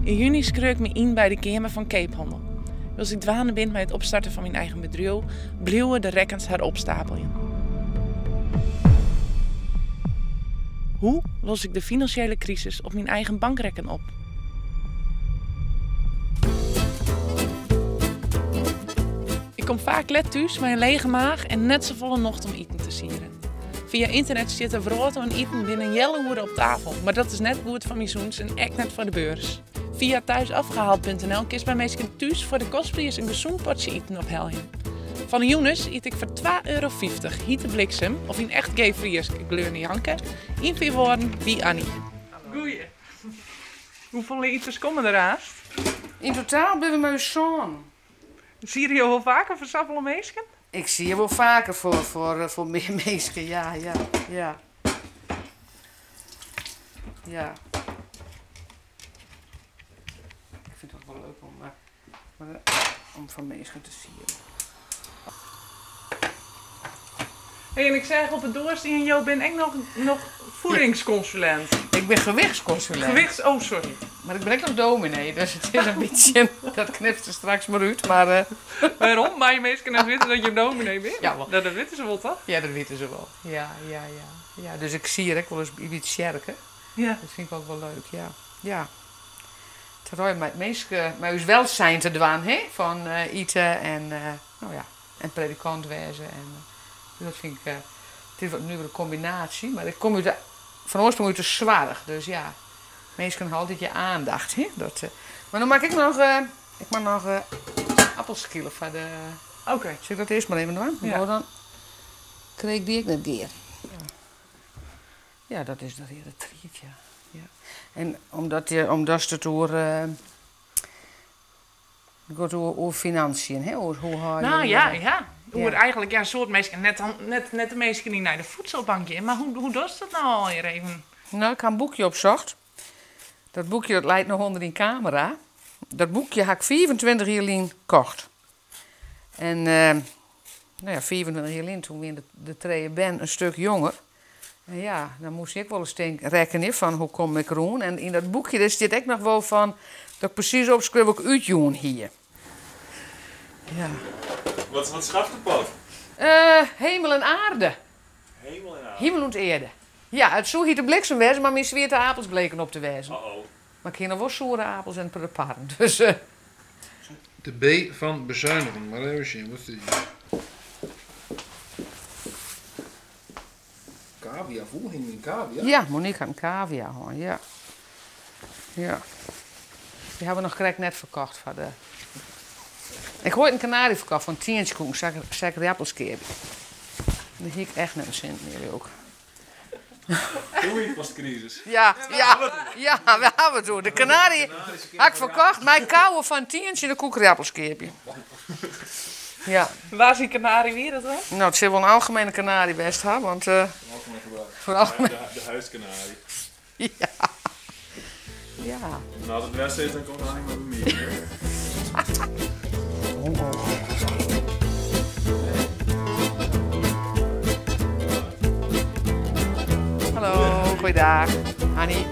Yn juny skreau ik my yn by de Keamer fan Keaphannel. Wylst ik dwaande bin mei it opstarten fan myn eigen bedriuw, bliuwe de rekkens har opstapeljen. Hoe los ik de finansjele krisis op myn eigen bankrekken op? Ik kom faak let thús mei in lege maach en net safolle nocht om iten te sieren. Fia ynternet stiet de wrâld oan iten binnen in healoere op tafel, mar dat is net goed foar myn sûnens en ek net foar de beurs. Fia thuisafgehaald.nl kinst by minsken thús foar de kostpriis in gesûn potsje iten ophelje. Fan 'e jûnes yt ik foar twa euro fyftich hite bliksem, of yn echt geef Friesk gleone Janke, yn Feanwâlden by Annie. Goeie. Hoefolle iters komme der aanst? Yn totaal binne we mei ús sânen. Siere jo wol faker foar safolle minsken? Ik sier wol faker foar mear minsken, ja, ja, ja. Ja. Ik fyn it altyd wol leuk om foar minsken te sieren. Hey, en ik seach op 'e doar stean, jo binne ek noch voedingsconsulent. Ik bin gewichtskonsulent. Gewichts, oh sorry. Mar ik bin ek noch dominee, dus it is in bytsje, dat knipst der straks mar út, mar. Wêrom? Meie minsken net witte dat jo dominee binne? Ja, wol. Dat witte se wol, toch? Ja, dat witte se wol. Ja, ja, ja. Ja, dus ik sier ek wolris by de tsjerke. Ja. Dat fyn ik altyd wol leuk, ja. Ja. It hat mei it minske, mei ús welzijn te dwaan, hè? Fan ite en, no ja. En predikant wêze en dus dat fyn ik, it is wat in nuvere kombinaasje, mar ik kom út de, fan oarsprong út de soarch, dus ja, minsken ha altyd je aandacht, hè. Dat, mar no moat ik ek noch, ik moat noch appels skile foar de. Oké. Sil ik dat earst mar even dwaan? Ja. Dan krij ik dy ek net gear. Ja, dat is de reade tried, ja. Ja. En omdat je, omdatst it oer. It giet oer financiën, hè? Oer hoe hâlde je. No ja, ja. Oer eigentlik, ja, in soad minsken, net, net, net de minsken dy't nei de voedselbank gean, mar hoe, hoe dochst dat no allegear even? No, ik ha in boekje opsocht. Dat boekje dat leit noch ûnder dyn kamera. Dat boekje ha ik 25 jier lyn kocht. En no ja, 25 jier lyn, toen wiene de trije bern in stuk jonger. En ja, dan moast ik wolris tinke, rekkenje fan hoe kom ik rûn. En yn dat boekje dêr stiet ek noch wol fan dat ik presys opskreau wat ik útjûn hie. Ja. Wat schaft de pot? Hemel en aarde. Hemel en aarde. Himel en earde. Ja, it soe hite bliksem wêze, mar myn swiete apels bleken op te wêzen. Uh-oh. Mar ik hie noch wol soere apels en parren, dus. De B fan bezuinigen. Mar even sjen, wat stiet hjir? Kavia, foel hing in kavia? Ja, Monique hat in kavia hân, ja. Ja. Dy hawwe we noch krekt net ferkocht foar de. Ik ha oait in kanarie ferkocht foar in tientsje koe ik sek ierdappels keapje. Dan hie ik echt net in sint mear leau ik. Doei, was de crisis. Ja, ja, ja, we hawwe it oer. De kanarie ha ik ferkocht mei kauwen fan in tientsje, dan koe ik ierdappels keapje. Ja. Wa syn kanarie wie dat dan? No, it sil wol in algemene kanarie west ha, want. Algemeen gebruik. Foar algemeen. De huiskanarie. Ja. Ja. En as it west is, dan komt Annie mar by my. Hallo, goeiedag. Annie.